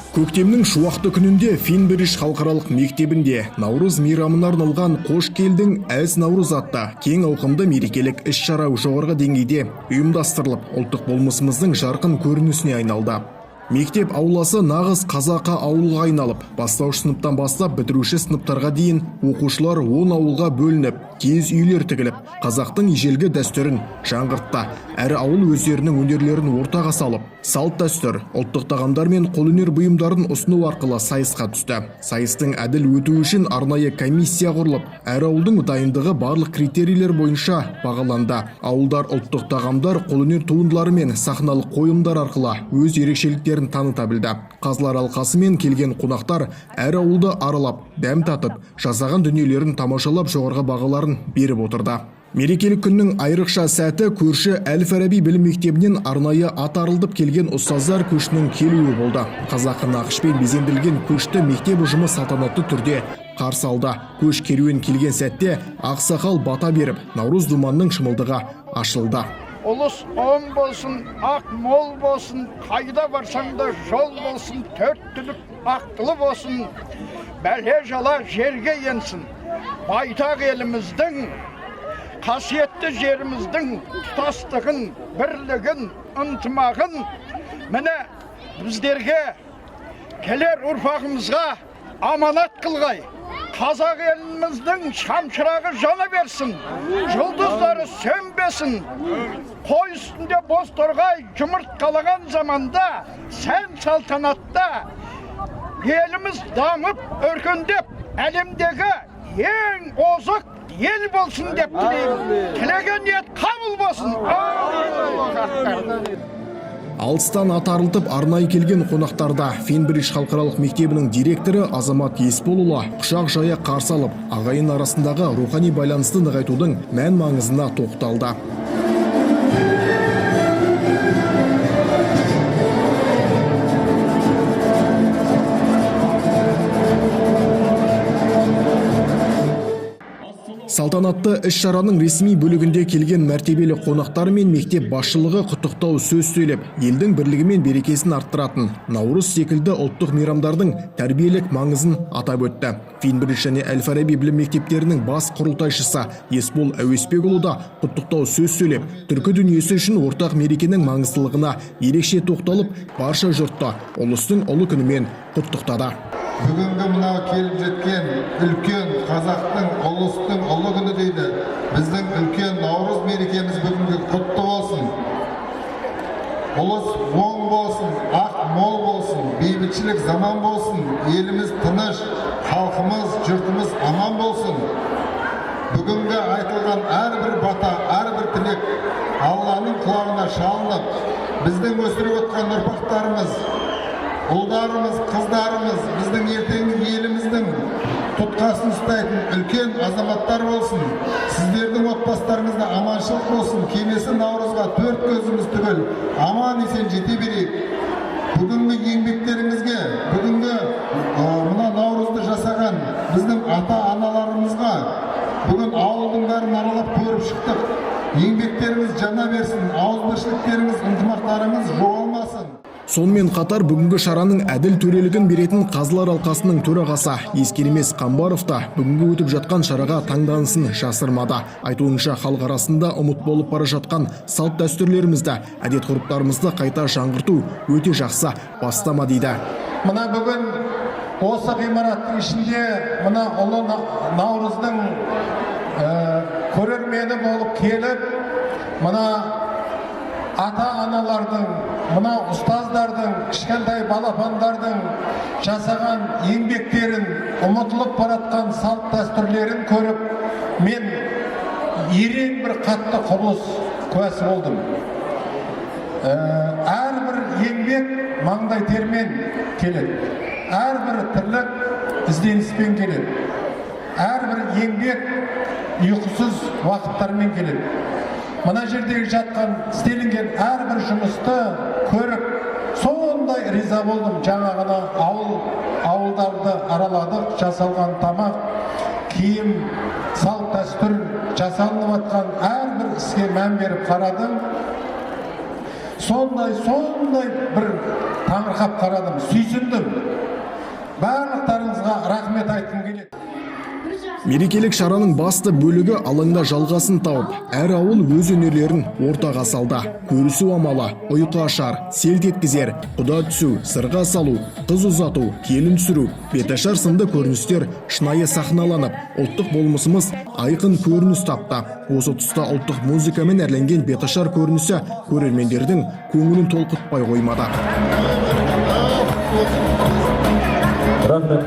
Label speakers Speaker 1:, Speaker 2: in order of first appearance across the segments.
Speaker 1: Көктемнің шуақты күнінде Финбридж халықаралық мектебінде Наурыз мейрамына арналған «Қош келдің, әз Наурыз» атты кең ауқымды мерекелік іс-шара жоғарғы деңгейде ұйымдастырылып, ұлттық болмысымыздың жарқын көрінісіне айналды. Мектеп ауласы нағыз қазақы ауылға айналып, бастауыш сыныптан бастап бітіруші сыныптарға дейін оқушылар 10 ауылға бөлініп, киіз үйлер тігіліп, қазақтың ежелгі дәстүрін жаңғыртты. Әр ауыл өздерінің өнерлерін ортаға салып, салт дәстүр, ұлттық тағамдар мен қолөнер бұйымдарын ұсыну арқылы сайысқа түсті. Сайыстың әділ өтуі үшін арнайы комиссия құрылып, әр ауылдың дайындығы барлық критерийлер бойынша бағаланды. Ауылдар ұлттық тағамдар, қолөнер туындылары мен сахналық қойылымдар арқылы өз ерекшеліктерін таныта білді. Қазылар алқасы мен келген қонақтар әр ауылды аралап, дәм татып, жасаған дүниелерін тамашалап, жоғарғы бағаларын беріп отырды. Мерекелік күннің айрықша сәті көрші Әл-Фараби білім мектебінен арнайы ат арылтып келген ұстаздар көшінің келуі болды. Қазақы нақышпен безендірілген көшті мектеп ұжымы салтанатты түрде қарсы алды. Көш керуен келген сәтте ақсақал бата беріп, Наурыз думанның шымылдығы ашылды.
Speaker 2: Ұлыс оң болсын, ақ мол болсын, қайда барсаң да жол болсын, төрт түлік ақтылы болсын, бәле жала жерге енсін. Байтақ еліміздің, қасиетті жеріміздің тұтастығын, бірлігін, ынтымағын міне біздерге, келер ұрпағымызға аманат қылғай. Қазақ еліміздің шамшырағы жана берсін, жұлдыздары сөнбесін. Қой үстінде боз торғай жұмыртқалаған заманда, сән салтанатта еліміз дамып, өркендеп, әлемдегі ең озық ел болсын деп тілеймін. Тілеген ниет қабыл болсын. Амин.
Speaker 1: Алыстан ат арылтып арнайы келген қонақтарда Финбридж халықаралық мектебінің директоры Азамат Есполұлы құшақ жая қарсы алып, ағайын арасындағы рухани байланысты нығайтудың мән маңызына тоқталды. Салтанатты іс-шараның ресми бөлігінде келген мәртебелі қонақтар мен мектеп басшылығы құттықтау сөз сөйлеп, елдің бірлігі мен берекесін арттыратын Наурыз секілді ұлттық мейрамдардың тәрбиелік маңызын атап өтті. Финбридж және Әл-Фараби білім мектептерінің бас құрылтайшысы Есбол Әуесбекұлы да құттықтау сөз сөйлеп, түркі дүниесі үшін ортақ мерекенің маңыздылығына ерекше тоқталып, барша жұртты ұлыстың ұлы күнімен құттықтады.
Speaker 3: Бүгінгі мынау келіп жеткен үлкен қазақтың, ұлыстың ұлы күні дейді. Біздің үлкен Наурыз мерекеміз бүгінгі құтты болсын. Ұлыс оң болсын, ақ мол болсын, бейбітшілік заман болсын, еліміз тыныш, халқымыз, жұртымыз аман болсын. Бүгінгі айтылған әрбір бата, әрбір тілек Алланың құлағына шалынып, біздің өсіріп отқан ұрпақтарымыз, ұлдарымыз, қыздарымыз біздің ертеңгі еліміздің тұтқасын ұстайтын үлкен азаматтар болсын. Сіздердің отбасыларыңызда аманшылық болсын. Келесі Наурызға төрт көзіміз түгел аман есен жете берейік. Бүгінгі еңбектеріңізге, бүгінгі мына Наурызды жасаған біздің ата-аналарымызға, бүгін ауылдың бәрін аралап көріп шықтық. Еңбектеріңіз жана берсін, ауызбіршіліктеріңіз, ынтымақтарыңыз жоғалмасын.
Speaker 1: Сонымен қатар бүгінгі шараның әділ төрелігін беретін қазылар алқасының төрағасы Ескермес Қамбаров та бүгінгі өтіп жатқан шараға таңданысын жасырмады. Айтуынша, халық арасында ұмыт болып бара жатқан салт дәстүрлерімізді, әдет ғұрыптарымызды қайта жаңғырту өте жақсы бастама дейді.
Speaker 4: Мына бүгін осы ғимараттың ішінде мына ұлы Наурыздың көрермені болып келіп, мына ата-аналардың, мына ұстаздардың, кішкентай балапандардың жасаған еңбектерін, ұмытылып баратқан салт дәстүрлерін көріп, мен ерен бір қатты құбылыс куәсі болдым. Әрбір еңбек маңдай термен келеді, әрбір тірлік ізденіспен келеді, әрбір еңбек ұйқысыз уақыттармен келеді. Мына жердегі жатқан, істелінген әрбір жұмысты көріп, сондай риза болдым. Жаңа ғана ауылдарды араладық, жасалған тамақ, киім, салт дәстүр, жасалынып жатқан әрбір іске мән беріп қарадым. Сондай сондай бір таңырқап қарадым, сүйсіндім. Барлықтарыңызға рахмет айтқым келеді.
Speaker 1: Мерекелік шараның басты бөлігі алаңда жалғасын тауып, әр ауыл өз өнерлерін ортаға салды. Көрісу амалы, ұйқы ашар, селт еткізер, құда түсу, сырға салу, қыз ұзату, келін түсіру, беташар сынды көріністер шынайы сахналанып, ұлттық болмысымыз айқын көрініс тапты. Осы тұста ұлттық музыкамен әрленген беташар көрінісі көрермендердің көңілін толқытпай қоймады.
Speaker 5: Рахмет.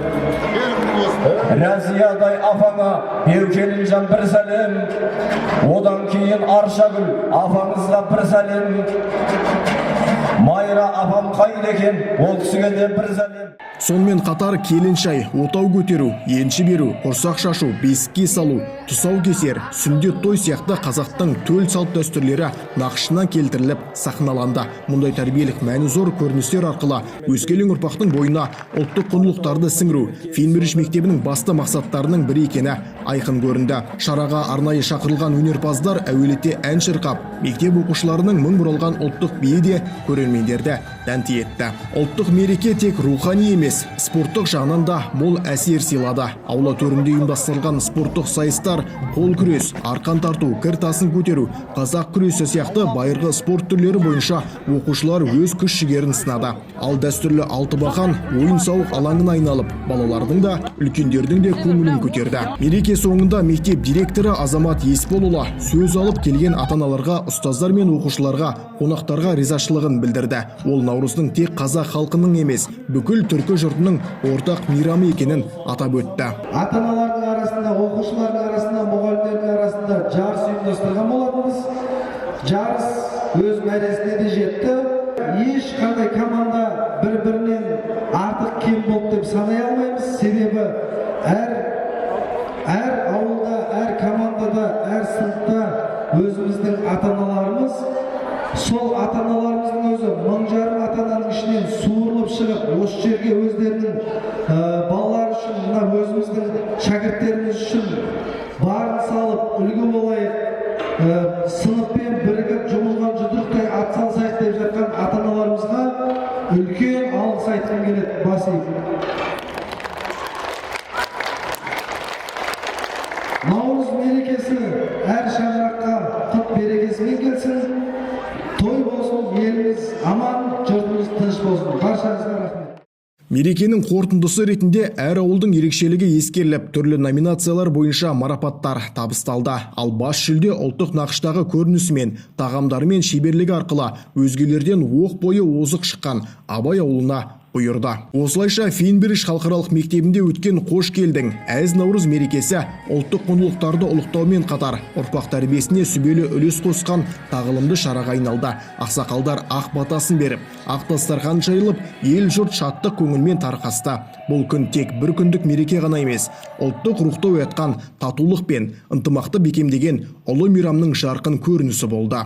Speaker 5: Рәзиядай апаңа, Беукелінжан, бір сәлем. Одан кейін Аршагүл апаңызға бір сәлем. Майра апам қайда екен, ол кісіге де бір сәлем.
Speaker 1: Сонымен қатар келін шай, отау көтеру, енші беру, құрсақ шашу, бесікке салу, тұсау кесер, сүндет той сияқты қазақтың төл салт дәстүрлері нақышына келтіріліп сахналанды. Мұндай тәрбиелік мәні зор көріністер арқылы өскелең ұрпақтың бойына ұлттық құндылықтарды сіңіру Финбридж мектебінің басты мақсаттарының бірі екені айқын көрінді. Шараға арнайы шақырылған өнерпаздар әуелете ән шырқап, мектеп оқушыларының мың бұралған ұлттық биі де көрермендерді тәнті етті. Ұлттық мереке тек рухани емес, спорттық жағынан да мол әсер сыйлады. Аула төрінде ұйымдастырылған спорттық сайыстар қол күрес, арқан тарту, кір тасын көтеру, қазақ күресі сияқты байырғы спорт түрлері бойынша оқушылар өз күш жігерін сынады. Ал дәстүрлі алтыбақан ойын сауық алаңына айналып, балалардың да, үлкендердің де көңілін көтерді. Мереке соңында мектеп директоры Азамат Есболұлы сөз алып, келген ата-аналарға, ұстаздар мен оқушыларға, қонақтарға ризашылығын білдірді. Ол Наурыздың тек қазақ халқының емес, бүкіл түркі жұртының ортақ мейрамы екенін атап өтті.
Speaker 6: Ата аналардың арасында, оқушылардың арасында, мұғалімдердің арасында жарыс ұйымдастырған болатынбыз. Жарыс өз мәресіне де жетті. Ешқандай команда бір бірінен артық кем болды деп санай алмаймыз, себебі әр ауылда, әр командада, әр сыныпта өзіміздің ата аналарымыз. Сол ата аналарымыздың өзі 1500 ата ананың ішінен суырылып шығып, осы жерге өздерінің балалары үшін, мына өзіміздің шәкірттеріміз үшін барын салып, үлгі болайық, сыныппен бірігіп, жұмылған жұдырықтай ат салысайық деп жатқан ата аналарымызға үлкен алғыс айтқым келеді, бас иіп. Наурыз мерекесі әр шаңыраққа құт берекесімен келсін, той болсын, еліміз аман, жұртымыз тыныш болсын. Баршаңызға рахмет.
Speaker 1: Мерекенің қорытындысы ретінде әр ауылдың ерекшелігі ескеріліп, түрлі номинациялар бойынша марапаттар табысталды. Ал бас жүлде ұлттық нақыштағы көрінісімен, тағамдарымен шеберлігі арқылы өзгелерден оқ бойы озық шыққан Абай ауылына бұйырды. Осылайша Финбридж халықаралық мектебінде өткен «Қош келдің, әз Наурыз» мерекесі ұлттық құндылықтарды ұлықтаумен қатар ұрпақ тәрбиесіне сүбелі үлес қосқан тағылымды шараға айналды. Ақсақалдар ақ батасын беріп, ақ дастархан жайылып, ел жұрт шаттық көңілмен тарқасты. Бұл күн тек бір күндік мереке ғана емес, ұлттық рухты оятқан, татулық пен ынтымақты бекемдеген ұлы мейрамның жарқын көрінісі болды.